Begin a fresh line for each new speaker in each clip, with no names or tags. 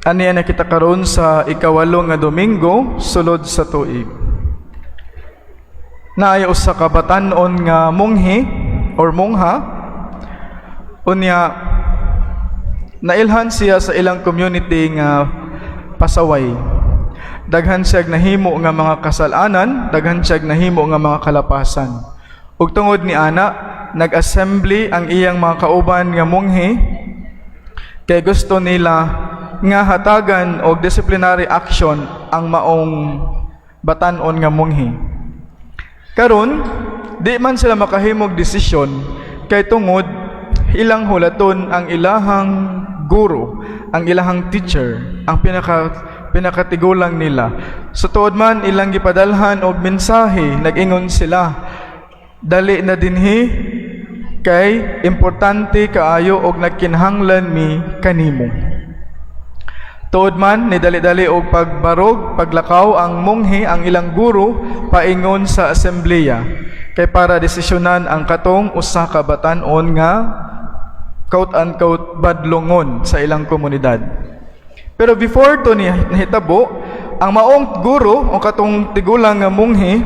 Ania na kita karon sa 8 nga Domingo sulod sa tuig. Naay usa ka batan-on nga munghi or mungha. Unya nailhan siya sa ilang community nga pasaway. Daghan siya nahimo nga mga kasalanan, daghan siya nahimo nga mga kalapasan. Ug tungod ni ana, nag-assembly ang iyang mga kauban nga munghi kay gusto nila nga hatagan og disciplinary action ang maong batan-on nga munghi. Karon, di man sila makahimog desisyon kay tungod ilang hulaton ang ilahang guro, ang ilahang teacher, ang pinakatigulang nila. Sa tuod man ilang gipadalhan og mensahe, nag-ingon sila, "Dali na dinhi kay importante kaayo og nagkinahanglan mi kanimo." Tuod man ni dali-dali og pagbarog, paglakaw ang munghi, ang ilang guro, paingon sa asembleya kay para desisyonan ang katong usa ka batan-on nga quote unquote badlongon sa ilang komunidad. Pero before to ni nahitabo, ang maong guro o katong tigulang nga munghi,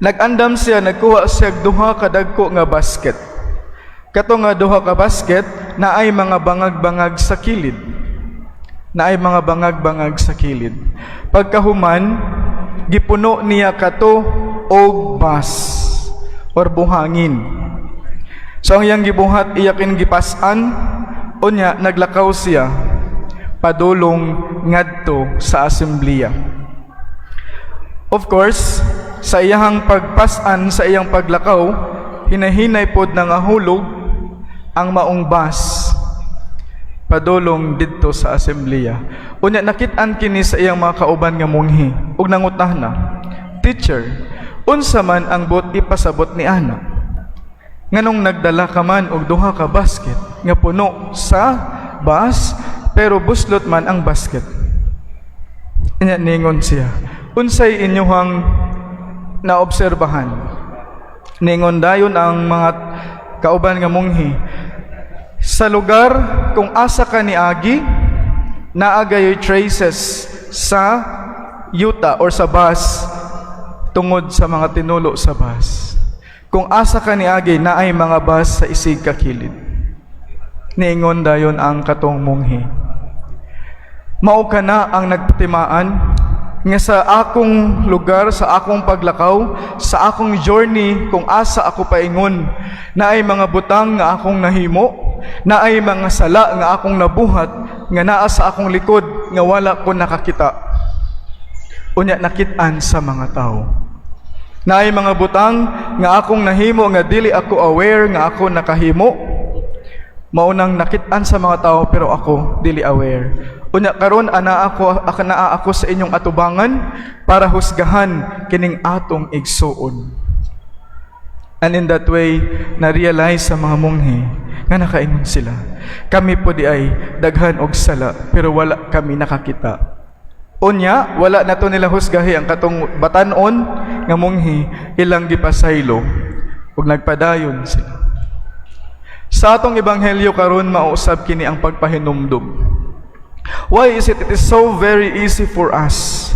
nag-andam siya, nagkuha siya og duha ka dagko nga basket. Kato nga duha ka basket naay mga bangag-bangag sa kilid. Naay mga bangag-bangag sa kilid. Pagkahuman, gipuno niya kato og bas or buhangin. So ang iyang gibuhat, iya kin gipas-an, unya naglakaw siya padulong ngadto sa asembleya. Of course, sa iyahang pagpasan, sa iyang paglakaw, hinahinay pod na nga hulog ang maong bas padulong didto sa asembleya. Unya nakit-an kini sa iyang mga kauban nga munghi ug nangutana, "Teacher, unsa man ang buot ipasabot ni ana? Nganong nagdala ka man og duha ka basket nga puno sa bas pero buslot man ang basket?" Unya ningon siya, "Unsay inyuhang naobserbahan?" Ningon dayon ang mga kauban nga munghi, "Sa lugar kung asa ka niagi, naa gayoy traces sa yuta or sa bas tungod sa mga tinulo sa bas. Kung asa ka niagi, naay mga bas sa isig kakilid." Niingon dayon ang katong munghi, "Mao kana ang nagpatimaan nga sa akong lugar, sa akong paglakaw, sa akong journey, kung asa ako paingon, naay mga butang nga akong nahimo, naay mga sala nga akong nabuhat, nga naa sa akong likod, nga wala ko nakakita. Unya nakit-an sa mga tao. Naay mga butang nga akong nahimo nga dili ako aware nga ako nakahimo. Maunang nakit-an sa mga tao pero ako dili aware. Unya karon ana ako aka naa ako sa inyong atubangan para husgahan kining atong igsuon." And in that way, na-realize sa mga munghi nga nakaingon sila, "Kami po di ay daghan og sala pero wala kami nakakita." Unya, wala na to nila husgahi ang katong batan-on nga munghi, ilang gipasaylo ug nagpadayon sila. Sa atong ebanghelyo karon, mausab kini ang pagpahinumdum. Why is it it is so very easy for us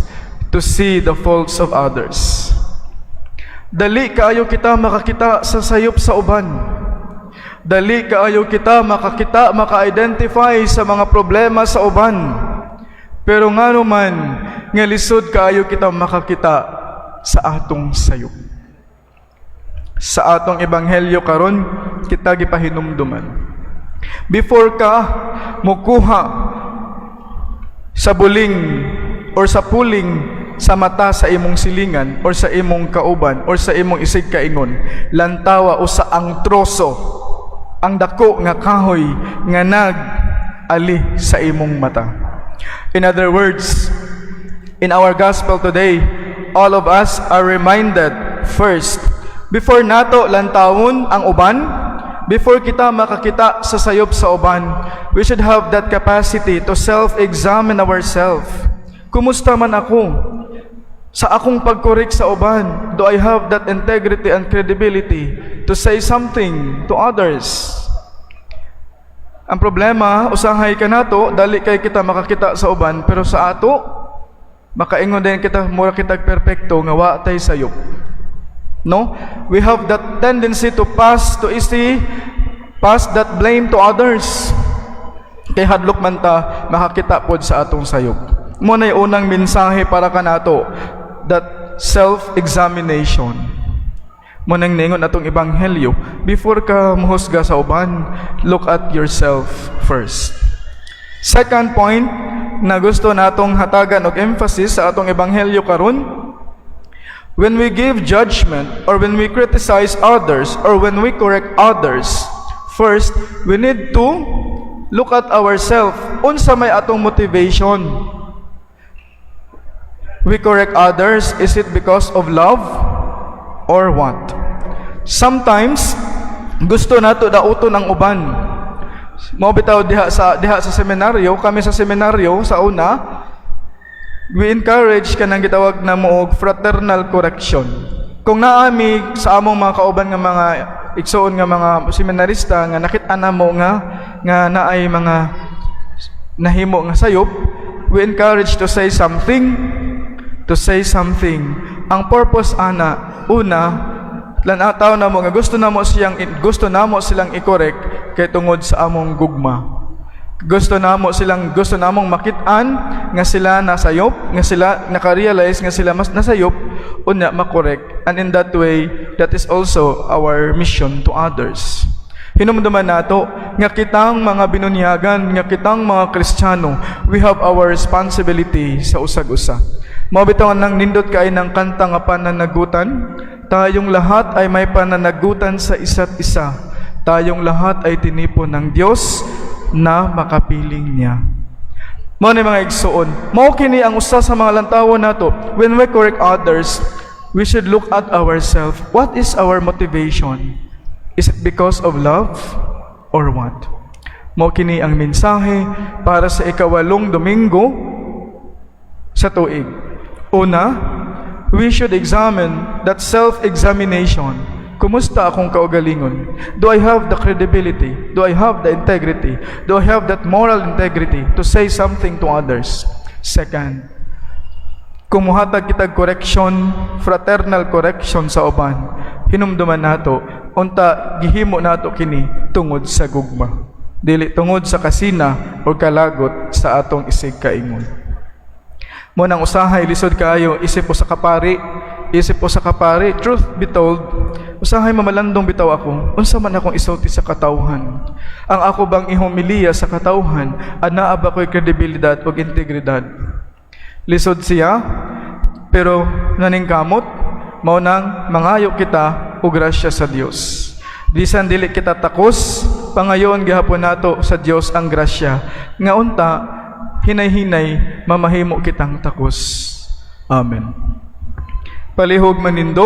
to see the faults of others? Dali kaayo kita makakita sa sayop sa uban. Dali kaayo kita makakita, maka-identify sa mga problema sa uban. Pero ngano man nga lisod kaayo kita makakita sa atong sayop? Sa atong ebanghelyo karon, kita gipahinumduman. Before ka mukuha sa buling or sa puling sa mata sa imong silingan or sa imong kauban or sa imong isig kaingon, lantawa usa ang troso, ang dako nga kahoy nga nag ali sa imong mata. In other words, in our gospel today, all of us are reminded first, before nato lantawon ang uban, before kita makakita sa sayop sa uban, we should have that capacity to self-examine ourselves. Kumusta man ako? Sa akong pag-correct sa uban, do I have that integrity and credibility to say something to others? Ang problema, usahay ka nato, dali kay kita makakita sa uban, pero sa ato, makaingon din kita, mura kitag perpekto, nga wa tay sayop. No? We have that tendency to easy pass that blame to others. Kay hadlok man ta makakita pod sa atong sayop. Mao na unang mensahe para kanato, that self-examination. Mao nang ningon atong ebanghelyo, before ka mohusga sa uban, look at yourself first. Second point na gusto natong hatagan og emphasis sa atong ebanghelyo karon, when we give judgment or when we criticize others or when we correct others, first we need to look at ourselves. Unsa may atong motivation? We correct others, is it because of love or what? Sometimes gusto nato dauton ang uban. Mao bitaw diha sa seminaryo, kami sa seminaryo sa una, we encourage kanang gitawag na mo og fraternal correction. Kung naami sa among mga kauban nga mga igsoon nga mga seminarista nga nakit-an namo nga naay mga nahimo nga sayop, we encourage to say something, to say something. Ang purpose ana, una, lan-aw namo nga gusto namo silang i-correct kay tungod sa among gugma. Gusto namong makit-an nga sila nasayop, nga sila naka-realize nga sila mas nasayop, unya ma-correct. And in that way, that is also our mission to others. Hinumduman nato nga kitang mga binunyagan, nga kitang mga Kristiyano, we have our responsibility sa usag-usa. Mao bitaw nang nindot kay ng kanta nga "Pananagutan". Tayong lahat ay may pananagutan sa isa't isa. Tayong lahat ay tinipon ng Diyos na makapiling niya. Mao ni, mga igsoon, mao kini ang usa sa mga lantawon nato. When we correct others, we should look at ourselves. What is our motivation? Is it because of love or what? Mao kini ang mensahe para sa ikawalong Domingo sa tuig. Una, we should examine that self-examination. Kumusta akong kaugalingon? Do I have the credibility? Do I have the integrity? Do I have that moral integrity to say something to others? Second, kung muhatag kitag correction, fraternal correction sa uban, hinumduman nato, unta gihimo nato kini tungod sa gugma. Dili tungod sa kasina o kalagot sa atong isig kaingon. Mao nang usahay lisod kaayo isip usa ka pari, isip usa ka pari, truth be told, usahay mamalandong bitaw ako. Unsa man akong isulti sa katawhan? Ang ako bang ihumiliya sa katawhan, anaa ba ko'y kredibilidad o integridad? Lisod siya, pero naningkamot, mao nang mangayo kita og grasya sa Dios. Bisan dili kita takos, pangayon gihapon nato sa Dios ang grasya. Nga unta hinay-hinay mamahimo kitang takos. Amen. Palihog manindog.